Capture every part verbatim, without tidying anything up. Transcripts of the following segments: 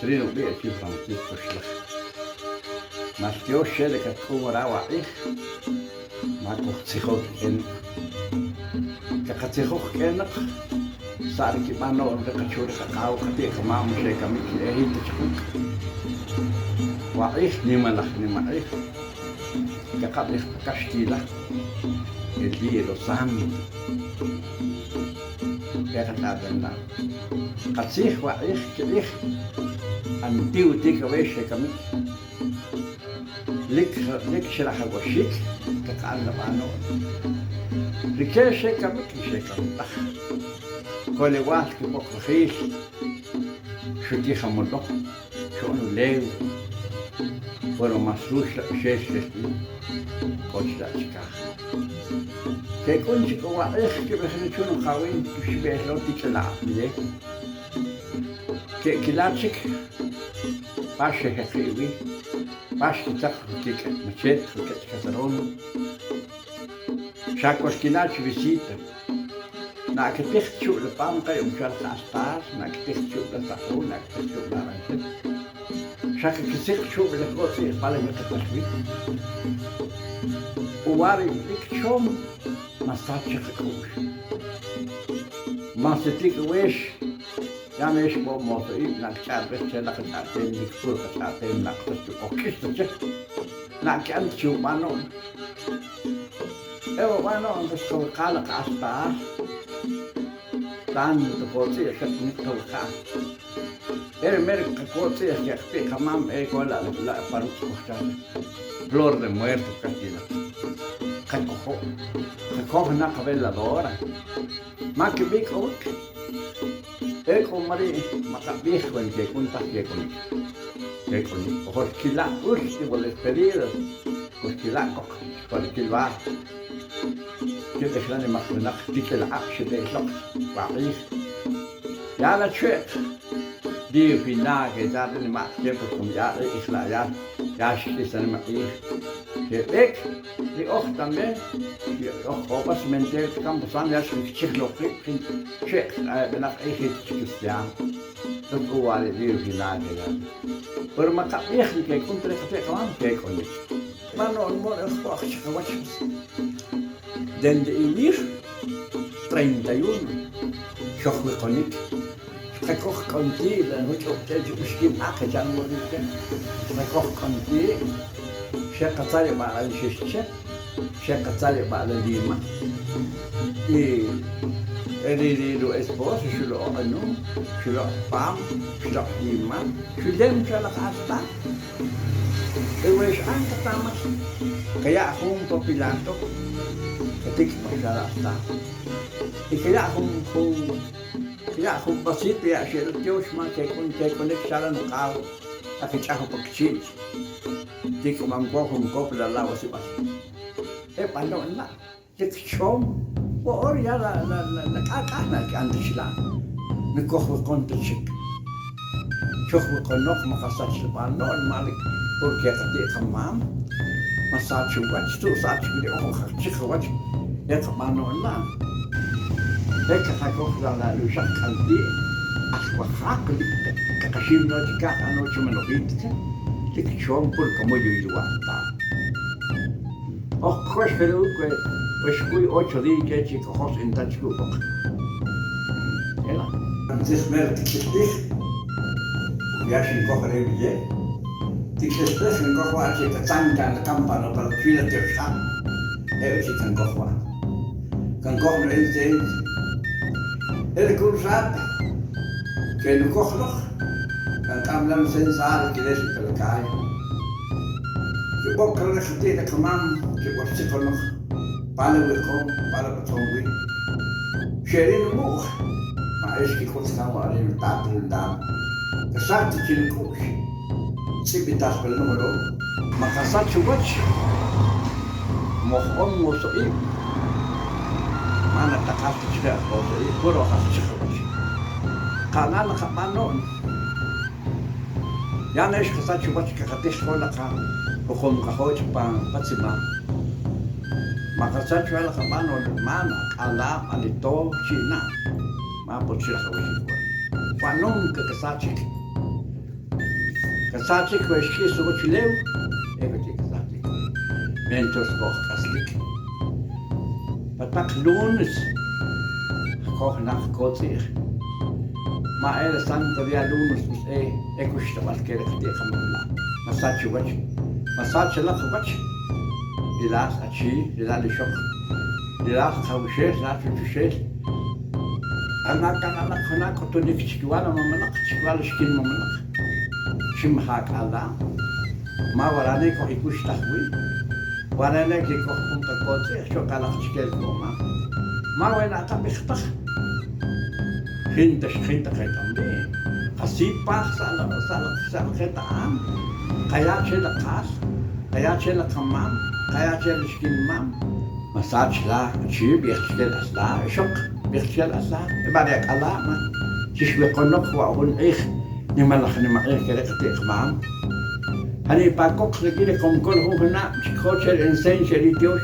Ri nub'i' achi Francisco Xlaj. Maltiox che ri katk'un wara waq'ij, ma kojtzijo kik'in. Kaqatzijoj kik'in loq sa' ri kib'ano'm ri qachu ri qaqaw qati' qamam xe kamik e jin ta chi quk'. Waq'ij nimalaj nimaq'ij kaqab'ij pa kaxtila el día de los santos. E qach'a'tem la' qatzij waq'ij kiq'ij antiguo tikawex xe kamik. Lik lik chirajawaxik kaqa'an la b'ano'm. Rike xe kamik y xe kamik taj. Kolewal kipoqlajil xutij amoloj, xo'on ulew, pero más ruxlab'ixel xel b'i k'o chila' chikaj. Kek'un chi k'o waq'ij kib'ij ri chunaqawin xb'e'el lo tik'ila'ab' b'iye. Ke'kila' chik pa xejeqi' wi, pa xkitaq jukik' machet, jukik' caserón. Xa kolkina' chi visita. Na' kitij chub'il pam ka'yom chal q'astal, na' kitij chub'il taq'un, na' kitij chub'il aranjel. Xa kakisiq chub'il k'o tz'i'j pa le miqatax wi. Uwa ri lik chom, masach chaqak'u'x. Masitik' wex, ya ne xb'o moso ib' na' kich'a'b'ej che la qach'a'tem, lik pur qach'a'tem, na' qatach k'o k'ix ta che. Na' ki'an chi ub'ano'm. E ub'ano'm pues kowiqal q'astaj. Tanto kotz'i'j kaqanik kowiqal. E ri mer kaqotz'i'j keqti' qamam e ko la', la' pa ruk' kojcha' flor de muerto kajkila'. Qakojo', qakoj na qaveladora. Ma kib'i' k'o wik. Ek'u ma ri' maqab'ij we kek'un taj kek'unik. Kek'unik. Ojo xkila' último despedida, xkila' koq pa ri kilb'al. Kib'ij la nimaq winaq tik'il aq'ab' xeb'e' loq waq'ij. Ya la chwe'q. Ri vinagre ya ri nimaq che, porque como ya ri ijla'yal ya xk'is ri nimaq'ij. Xeb'ek ri oj también, ri oj k'o pa cementerio Camposanto ya xkichij loq rib', jin che' k'ayab'inaq q'ij ri chi cristiano. Entonces k'o wa' ri ri vinagre ya. Pero maqab'ij ri kek'un ta ri qate' qamam kek'unik. Mano' mo ri oj k'o aj chaqawach. Dende iwir treinta y uno xojwiqonik. Xqakoj k'o nti' la nuch'uq che chuk'uxkib' aq echan wurnik che. Xqakoj k'o nti', xeqatzalib'a' la nxix che, xeqatzalib'a' la Lima. Y eri ri ru-esposo xuloq' q'anum, xuloq' pam, xuloq' Lima, xulem cho la q'asb'al. Y we x'an katamal, kaya' jun pa pilato, katik' pa xa la q'asb'al. Y kaya' jun, jun, kaya' jun vasito ya' xel tyox ma kek'un, kek'unik xa la nuq'aw, akich'aj pa kichi'. Tik'umam ko jun kop la la wasib'al. E b'ano'n la', lik chom, wo'or ya la, la, la, la k'ak'a na ki'an ta chila'. Nikoj wiqon ta chik. Choj wiqonoq ma qasach la b'ano'n ma lik, porque qati' qamam ma sach uwach, tu' sach wi ri oj oj chiqawach e qab'ano'n la'. E kaqakoj la, la, ri uxaq k'an ti', axwajaq lik kaqaxim no chikaj, ano chi manoji' ta che, lik chom pur kamoyuy ri wa'nta. Oj k'ox kare' uk we, we xkuy ocho día che chi kojos in ta chik upoq. Ela. Antzij mer tik'il q'ij, ya xinkoj re b'iye. Tik'il q'ij kinkoj wa' che katzan kan kan pa no pa chwi la tyoxqab'. E uchi' kankoj wa'. Kankoj no el tzel. E ri kun rat ke nukoj loq, kan k'am lan sensar kiles ri kalakay. Kib'oq kan ri qati' ri qamam, kib'oq tziqonoq, pa le wiqom, pa le b'atz'om wi. Xe ri numu'j, ma e xkik'ut kan wa' ri nutat ri nutam. Kasaj ta chi nuk'u'x, tz'ib'ital pa le numero. Ma qasach uwach, mojo'on moso'ib', ma nataqal ta chike aj moso'ib', puro aj chiqawach. Qana' la qab'ano'n. Ya ne xqasach uwach kaqatij ko la qa juqum qajoch pa, pa tzima. Ma qasach wa la qab'ano'n, mana, k'ala', alito, chi'na. Ma por chirajawixik wa. Wa nunca kasachik. Kasachik we xk'is uwach ulew, ek'uchiri' kasachik. Mientras kojk'aslik pa taq lunes, koj naq kotz'i'j. Ma e re santo día lunes utz e, e kuxtab'al ke ri qati'jamam la'. Masach uwach, masach alaq uwach. Rilal achi, rilal ixoq, rilal qawixel, rilal chuchuxel. Ana' kan alaq juna' k'utunik chikiwal amamalaq, chikiwal ixkin mamalaq. Ximaja' k'a la', ma wara' ne kojikuxtaj wi, wara' ne kekoj jun qakotz'i'j cho k'alaq chike ri komam. Ma we na' tab'ij taj, jinta xjinta qeta'm ri'. Qasipaj, sa'laqeta'am, qaya' che la qal, qaya' che la qamam, qaya' che la xkin mam. Masach la, achi, b'i'ij chike la, la ixoq, b'i'ij chike la, la. E b'a' ri ak'ala', ma chixwiqonoq wa' jun q'ij, nimalaj nimaq'ij ke ri qati'jamam. Janipa koq ri kiri' komkol jun juna' chikjo che ri incenso ri Dios.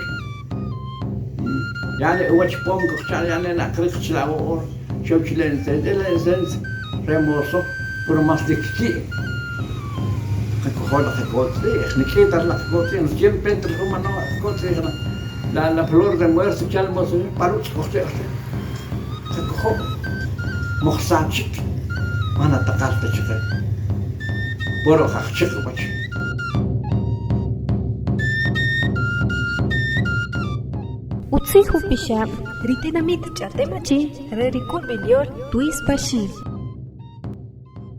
Ya' ne uwach pom kojcha', ya' ne naq riq chila' wo'or, xew chi le incenso, e le incenso re moso, pero más lik ki'. Qakojo' la qakotz'i'j, nik'it ta la qakotz'i'j, siempre ta la jumano qakotz'i'j la, la, la flor de muerto, chal moso, pa rutz' kojche'. Qakojo', mojsachik, ma na taqal ta chiqe. Poro qajchiq uwach. Utzij upixab' ri tinamit Ch'a'tem Achi re ri K'ulb'il Yol Tuispaxil.